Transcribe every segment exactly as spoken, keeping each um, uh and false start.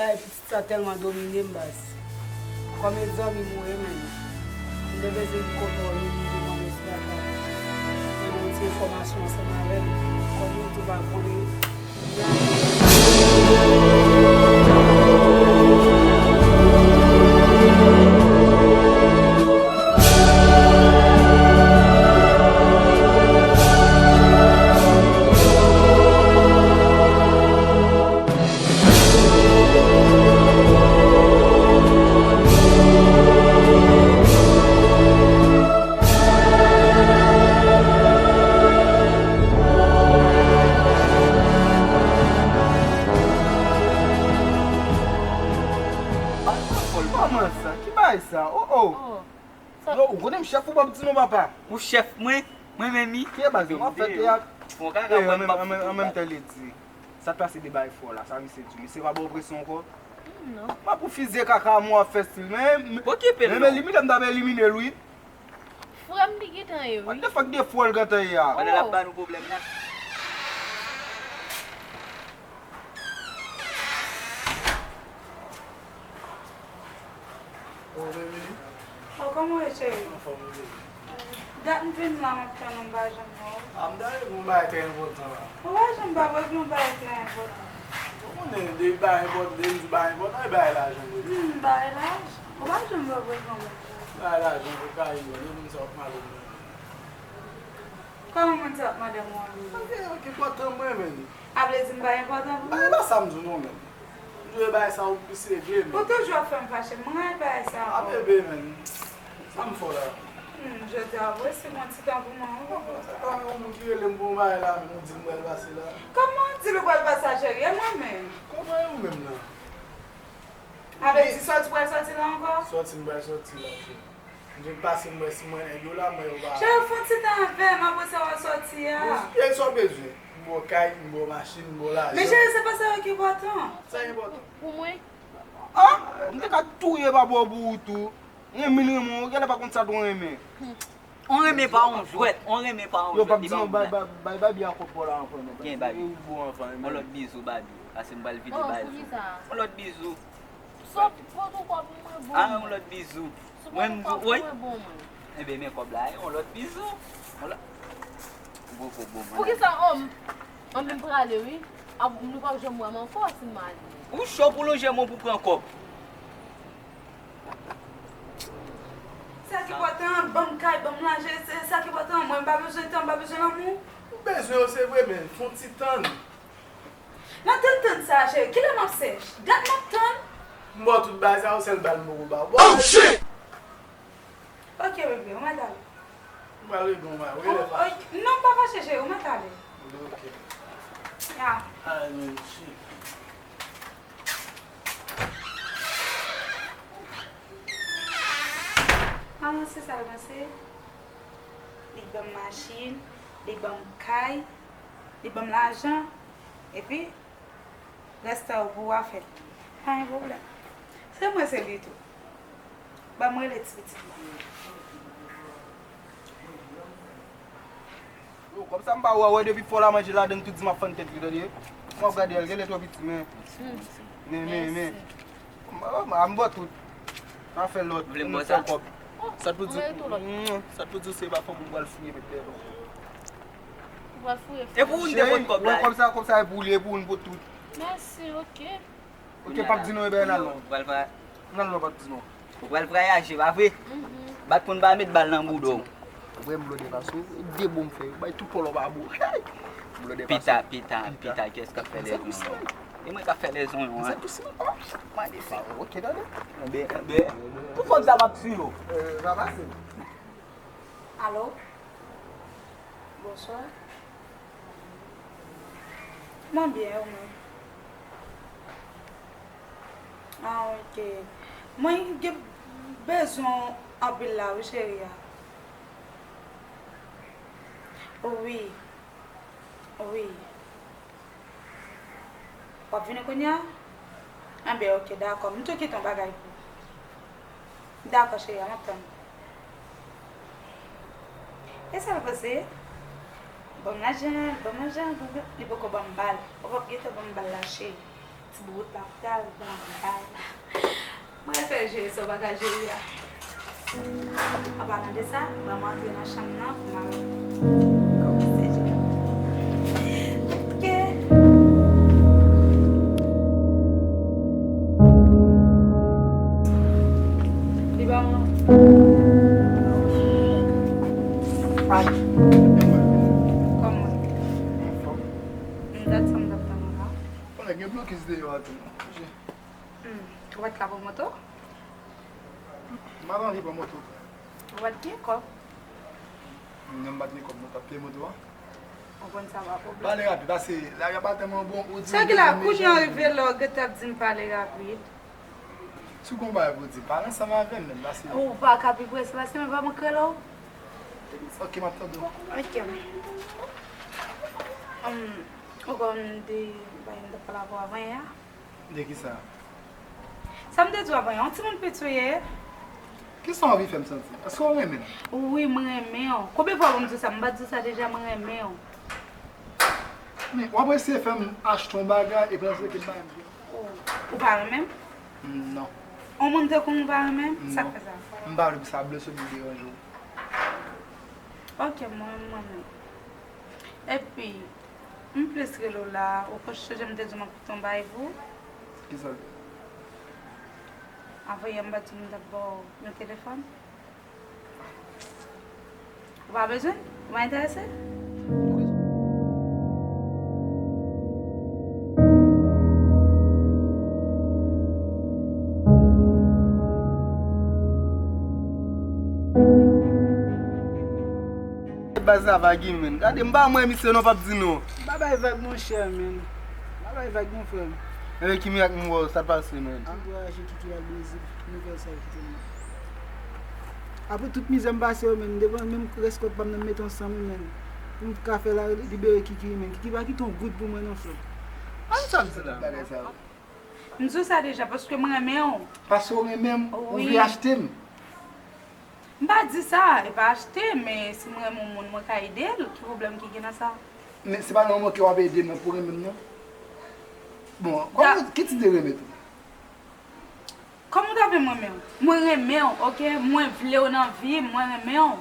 Ay, pitit sa tèlman domine m, baz. Kòm e zanmi m ou ye, menm, m te bezwen kote w, li di mwen mèsi lakay. Mwen gen yon ti enfòmasyon ansanm avè l. Kòm ou tou pa konnen, Kòman sa? Ki bagay sa? Oh, oh. Yo, ou konnen m chèf ou, p ap di non, papa. Ou chèf mwen? Mwen menm wi. Ki e baz, m ap fè teyat. Fon kaka, an menm tan, li di. Sa t pase de bay fò la, sa misye di. Misye pa ba w presyon ankò? Non. M ap pou fizye kaka a mwen ap fè stil, men, men, men, men li, milè m t ap elimine l, wi. Frè m li gentan ye, wi. What the fuck de fò l gentan ye a? Pandan l ap ba nou pwoblèm la. Oh, baby. Oh, kòman w ye, cheri? Anfòm, wi, baby. Dat m vin la, m ap tann ou, m pa janm wè w. A, m ta regle yon bagay trè enpòtan la. Ou pa janm pa regle yon bagay trè enpòtan. Ou konnen, de bagay enpòtan, de m di bagay enpòtan, e bagay lajan, baby. Hmm, bagay lajan? Ou pa janm wè w regle yon bagay. Bagay lajan, pou ka rive, de moun sa w ap mande m nan. Kòman moun sa ap mande m yon bagay? Ok, ok, enpòtan mwen, men. A vle di m pa enpòtan pou ou? Bagay pa sa m di w non, men. M di w e bagay sa ou pi serye, men. Ou toujou ap fè m fache, m rayi bagay sa. A, bebe, men. Sa m fè w la? Hmm, jodi a, ou resi pran ti tan pou mwen, wi. Ou pa konn sa, kòman yon moun ki rele m pou yon bagay la, men ou di m pral pase la? Kòman w di l ou pral pase a, cheri? E mwen menm? Kòman e ou menm nan? A vle di sòti pral sòti la ankò? Sòti m pral sòti la, cheri. M vin pase m wè si m wè nèg yo la, m wè yo pa la. Cheri, fè yon ti tan avè m, apre sa w a sòti a. Bon, e sa w bezwen? M ba w kay, m ba w machin, m ba w lajan. Men cheri, se pa sa yo ki enpòtan. Sa ki enpòtan? Pou mwen? Ah, m te ka touye pa ba w pou ou tou. Renmen renmen w, genlè pa konn sa tou renmen. Hmm. On renmen pa on jwèt, on renmen pa on jwèt. Yo, p ap di non, bay, bay, bay Babi a kòb pa w la ankò non. Gen Babi. E ou bon anvan, on lòt bizou, Babi. Pase m pral vide bay sou. On lòt bizou. Sot pot ou kòb mwen bon. Ah, yon lòt bizou. Mwen m di, woy. Enben, men kòb la, yon lòt bizou. Yon lòt. Bon, bon, bon, mwen. Poukisa, om? Anben, m prale, wi. A, nou p ap janm wè m ankò si m ale. Ou cho pou lonje men w pou pran kòb. Sa ki enpòtan, ban m kay, ban m lajan, se sa ki enpòtan. Mwen, m pa bezwen tan, m pa bezwen lanmou. Ou bezwen yo, se vre, men fè yon ti tann. Nan tann tann sa, cheri, kilè m ap sèch? Dat m ap tann. M ba w tout bagay sa yo, sèl bal m poko ba w. Oh, shit! Ok, bebe, ou mèt ale. M pral regle yon bagay, ou genlè fache. Non, m pa fache, cheri, ou mèt ale. Ok. Ya. Ay, men, shit. Avanse sa l panse. Li ban m machin, li ban m kay, li ban m lajan. Epi, rès la yo pou w a fèt. Pa gen pwoblèm. Se mwen, se li tou. Ban m rele ti pitit la. Yo, kòb sa m pa wè, wè depi fò la manje ladann, tout di m ap fann tèt li, tande. M ap gade l, genlè twò piti, men. Men, men, men. M, m, m ba w tout. N a fè lòt, nou fè kòb. Sa t pou di, sa t pou di se pa fanm ou pral fouye met dèyè. Ou pral fouye fanm. E pou ou n te pot kòb la. Wè kòb sa, kòb sa e pou ou li, e pou ou n pot tout. Mèsi, ok. Ok, p ap di non, ebyen n al non. N al non, p ap di non. Ou pral vwayaje, pa vre? Bat pou n pa met bal nan bouda w. Ou wè m blode pase w, e de bon m fè, bay tout pòlò pa bou. Blode pase w. Pita, pita, pita, kiyès k ap fè lèzon yo? E mwen k ap fè lèzon yo, en. Mande se. Ok, tande. Enben, enben, pou kòb sa m ap swiv ou. Euh, va pase. Alo? Bonswa. Mwen byen, ou menm? Ah, ok. Mwen gen bezwen w anpil la, wi, cheri a. Wi. Wi. W ap vini kounye a? Enben, ok, dakò. M tou kite yon bagay pou ou. Dakò, cheri a, m ap tann ou. E sa l panse? Ban m lajan, ban m lajan, ban m, li poko ban m bal. Ou p ap gentan ban m bal la, cheri. Bout la pral bay. Mwen fè jere sa w pa ka jere a. An palan de sa, ban m antre nan chanm nan pou m al kòmanse jere. Ok. Li ba mwen. Kòman? M dat sa m t ap tann ou la. Konnen gen blokis deyò a tou. Hmm, ou pa t ka pran moto? M pa t anvi pran moto. Ou pa t gen kòb? Non, m pa t gen kòb, non, t ap peye moto a. Ou konn sa pa pwoblèm. Pale rapid, pase lari a pa tèlman bon, ou di. Sa ki la, kounye a rive lè w gentan ap di m pale rapid. Si w gen yon bagay pou w di, pale ansanm avè m menm, pase. Ou pa ka pi prese pase m, pa mwen k rele w. Ok, m ap tande w. Ok. Hum, ou konn de bagay m t ap pale avè w avan yè a? De kisa? Sa m te di w avan yè, yon timoun piti w ye. Kisa w anvi fè m santi? Èske w renmen m? Wi, m renmen w. Konbyen fwa pou m di w sa? M pa t di w sa deja, m renmen w. Men, w ap eseye fè m achte yon bagay epi nan se ke m pa renmen w. Oh, ou pa renmen m? Non. Yon moun te konn ou pa renmen m? Sa k fè sa? M pa vle pou sa blese m deranje w. Ok, mwen, mwen menm. Epi, m plis rele w la, ou ko sonje m te di w m ap kite yon bagay pou ou? Kisa l ye? Avan yè m pa t di w m t ap ba w yon telefòn? Ou pa bezwen? Ou pa enterese? Baz la vag wi, menn. Gade, m pa mwen misye non, p ap di non. Pa bay vag, monchè, menn. Pa bay vag non, frè m. Enben, ki mirak m wè w, sa t pase, menn? Ankouraje toutou al Brezil. Nouvèl sa yo kite m nan. Apre tout mizè m pase yo, menn, devan menm rès kòb pa m nan m mete ansanm wi, menn. Pou m ka fè la libere Kiki wi, menn. Kiki pa kite yon goud pou mwen non, frè. An sa m di la? Bagay sa yo. M di w sa deja, paske m renmen w. Paske w renmen m, ou vle achte m? M pa di sa, e pa achte, men si m renmen yon moun, mwen ka ede l. Ki pwoblèm ki gen nan sa? Men se pa nan moman ke w ap ede m nan pou w renmen m nan? Bon, kòman, ki tip de renmen tou? Kòman w ta vle m renmen w? Mwen renmen w, ok? Mwen vle w nan vi m, mwen renmen w.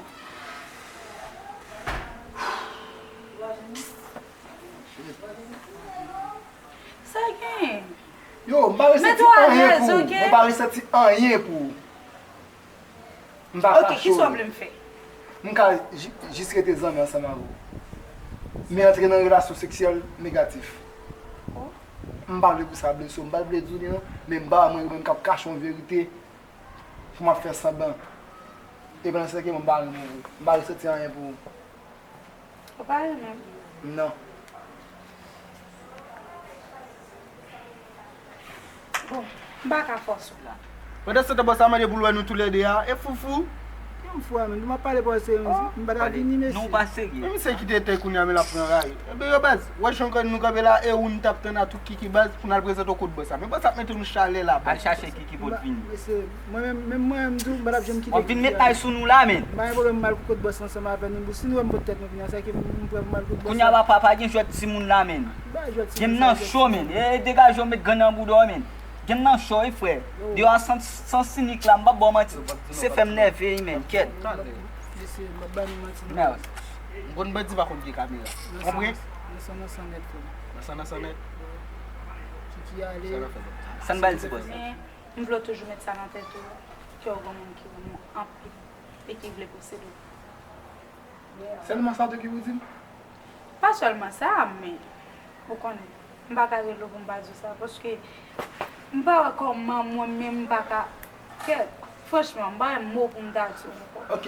Sa gen? Yo, m pa resanti anyen pou ou. Mwen pa resanti anyen pou ou. M pa fache w. Ok, kisa w vle m fè? M ka ji-, jis rete zanmi ansanm avè w. Men antre nan relasyon seksyèl negatif. Oh. M pa vle pou sa blese w, m pa vle di w li non, men m pa mwen menm k ap kache yon verite pou m ap fè sanblan. E pandan se tan ke mwen m pa renmen w vre. M pa resanti anyen pou ou. Ou pa renmen m? Non. Bon, m pa ka fòse w la. Pandan se tan, bòs la mande pou l wè nou toulède a. E foufou? Yon fwa, menn, m ap pale pa w serye, m pa ta vini, mesye. Non, ou pa serye. Men misye kite tè kounye a, men l ap pran ray. Ebyen, yo baz, wè jan nou kanpe la, e ou n t ap tann a tout Kiki baz pou n al prezante w kot bòs la. Men bòs ap mete nou chalè la, baz. Al chache Kiki pou l vini. Mesye, mwen menm, menm mwen menm tou, m pa t ap janm kite Kiki. W ap vin met tay sou nou la, menn. M pa gen pwoblèm m al kot bòs la ansanm avè nou. Si nou wè m pot tèt mwen vini a, sa ki m prè pou m al kot bòs la. Kounye a papa, pa gen jwèt timoun la, menn. Gen m nan cho, menn. E degaje w, met grenn nan bouda w, menn. Gen m nan cho, wi, frè. Deyò a sans, sans inik la, m p ap ba w manti. Se fè m nève, wi, menn. Kèt. Mesye, m ap ba nou manti, non. M konn bandi pa konn gen kamera. Konprann? Nan san, nan san nèt, frè. Nan san, nan san nèt. Kiki ale. Sa n ap fè, bandi? Sa n ba l ti pòz la. Men, m vle w toujou met sa nan tèt ou, ke w gen moun ki renmen w anpil e ki vle posede w. Sèlman sa tou ki pou di m? Pa sèlman sa, men, ou konnen, m pa ka rele w pou m pa di w sa, paske m pa wè kòman mwen menm m pa ka, kèt, franchman, m pa wè mo pou m ta di w ankò. Ok,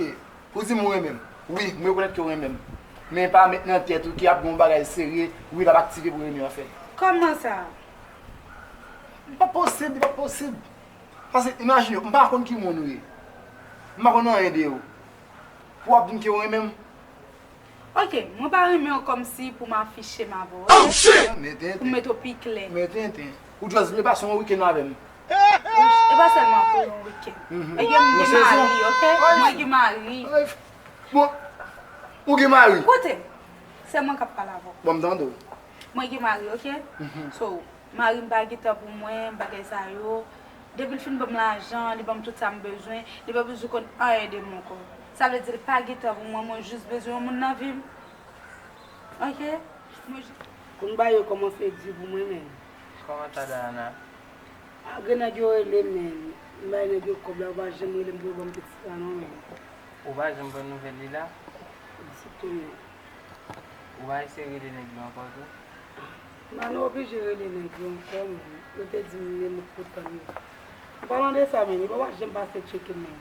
ou di m ou renmen m. Wi, m rekonèt ke w renmen m. Men pa met nan tèt ou ke ap gen yon bagay serye, wi, l ap aktive pou renmen an fèt. Kòman sa? Li pa posib, li pa posib. Paske, imajine w, m pa konn ki moun ou ye. M pa konn anyen de ou. Pou w ap di m ke w renmen m? Ok, mwen pa renmen w kòmsi pou m afiche m avè w, ok? Pou m mete w pi klè. Men tenten. Ou just vle pase yon wikenn avè m. E pa sèlman pou yon wikenn. E gen m gen mari, ok? Mwen gen mari. Bon, ou gen mari? Koute, se mwen k ap pale avè w. Bon, m tande w. Mwen gen mari, ok? So, Mari m pa gen tan pou mwen, bagay sa yo. Depi l fin ban m lajan, li ban m tout sa m bezwen, li pa bezwen konn anyen de m ankò. Sa vle di li pa gen tan pou mwen, mwen jis bezwen yon moun nan vi m. Ok? Mwen jis. Kounye a yo kòmanse di pou mwen, men. Kòman sa, Dayana? A, gen nèg yo rele, men. M bay nèg yo kòb la, yo pa janm rele m pou yo ban m pitit la, non, men. Ou pa janm pran nouvèl li la? Ditou, men. Ou pa eseye rele nèg yo ankò tou? M pa nan oblije rele nèg yo ankò, men. Yo te di m men m pou tann yo. An palan de sa, men, yo pa janm pase tcheke m, men.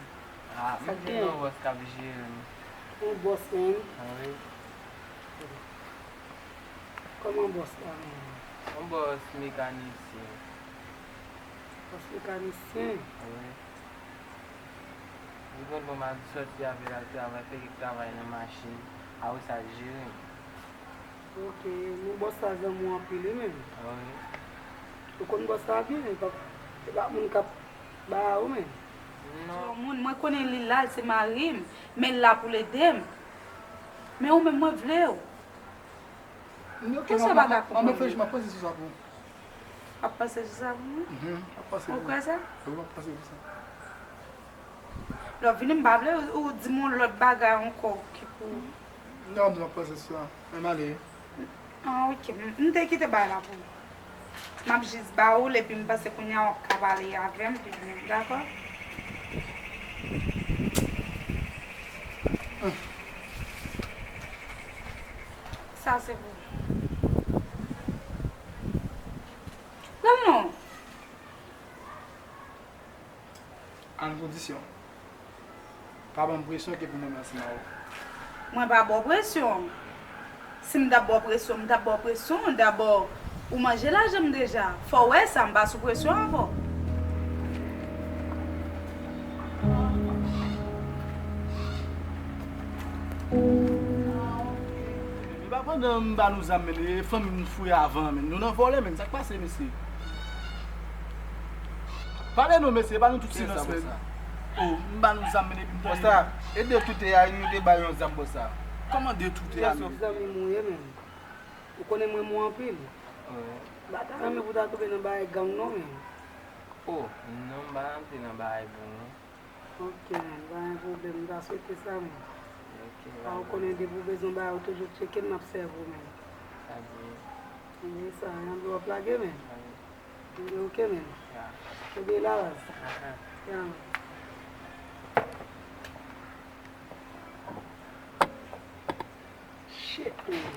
Ah, m gen yon bòs k ap jere m. Yon bòs, men? Ah, wi. Kòman bòs la, men? Yon bòs mekanisyen. Bòs mekanisyen? Wi. Li konn ban m al sòti avè l al travay, fè kèk travay nan machin. Apre sa, l jere m. Ok, men bòs la zanmi w anpil, wi, men. Wi. Ou konn bòs la byen, e pa, e pa moun k ap ba ou, men. Non. Yon moun, mwen konnen li la, l se mari m, men l la pou l ede m. Men ou menm, mwen vle w. Ok, m ap, m ap reflechi, m ap panse sou sa pou ou. W ap panse sou sa pou mwen? Mhm, m ap panse pou ou. Ou kwè sa? Wi, m ap panse sou sa. Lè w vini, m pa vle ou, ou di m yon lòt bagay ankò ki pou. Non, m ap panse sou sa. Men m ale. Ah, ok. M, m te kite bagay la pou ou. M ap jis ba ou l, epi m panse kounye a w ap ka pale avè m pi byen, dakò? Sa se pou ou. Pran l non. An kondisyon. Pa ban m presyon ke pou mwen menm ansanm avè w. Mwen pa ba w presyon. Si m t ap ba w presyon, m t ap ba w presyon. Dabò, ou manje lajan m deja. Fò w wè sa, m pa sou presyon avè w. E pa pandan m ba nou zam, men, e fanmi m fouye avan, men. Nou nan vòlè, men. Sa k pase, mesye? Pale non, mesye, e pa nou tout silans, men. Oh, m ba nou zam, men, epi m tande. Bòs la, e de toute a, nou te bay yon zam, bòs la. Kòman de toute a, men? Zanmi m ou ye, men. Ou konnen mwen mou anpil. Wi. M pa ta renmen pou ta tonbe nan bagay gang, non, men. Oh, non, m pa rantre nan bagay gang, non. Ok, men, pa gen pwoblèm, m ta swete sa, men. Ok, pa gen pwoblèm. Ou konnen depi w bezwen bagay, ou toujou tcheke m, m ap sèvi w, men. Sa byen. Ebyen, sa, yon jou w ap lage, men. Wi. Ebyen, ok, men. Ya. Kenbe la, baz. Aha. Ya, men. Shit, men.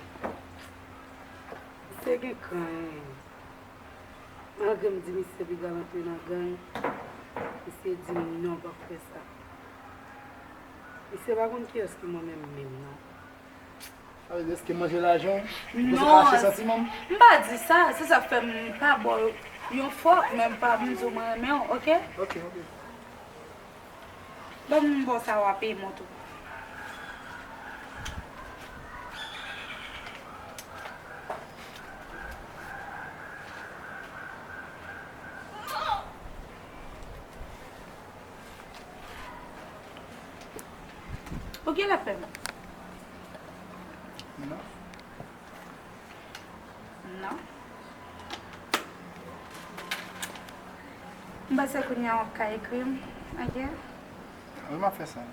Se gen kran, men. Malgre m di misye piga l antre nan gang, misye di m non, m p ap fè sa. Misye pa konn kiyès ki mwen menm menm non. Sa vle di èske manje lajan w? Ou bezwen kache santiman m? Non, m pa di sa, se sa k fè m pa ba w yon fòk, men m pa, m di w mwen renmen w, ok? Ok, ok. Ban m bò sa w a peye mwen tou. Ou genlè fè m. Non. Non. M panse kounye a w ap ka ekri m, ok? Wi, m ap fè sa.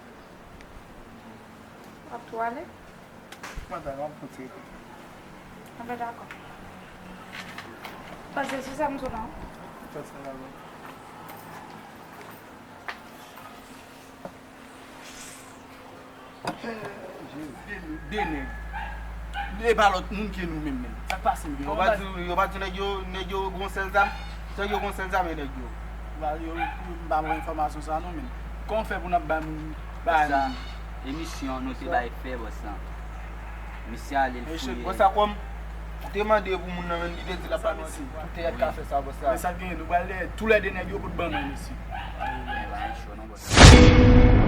W ap tou ale? Mwen ta, m ap kontinye. Anben, dakò. Panse sou sa m sou la. Fè sa la, wi. De, de nèg. E pa lòt moun ke nou menm, menm. Sa k pase, menm? Yo pa di, yo pa di nèg yo, nèg yo gon sèl zam? Nèg yo gon sèl zam, e nèg yo. Ba, yo, m pa pran enfòmasyon sa non, menm. Kòman w fè pou n ap bay moun, bay sa? Emisyon nou te bay fè, bòs lan. Misye ale l fouye. Bòs la kòm ou te mande pou moun nan, menm li te di l ap ba nou tout e ka fè sa, bòs la. Men sa k genyen, nou pral dèyè toulède nèg yo pou t ban mwen, mesye. Ay, ay, ay, cho non, bòs.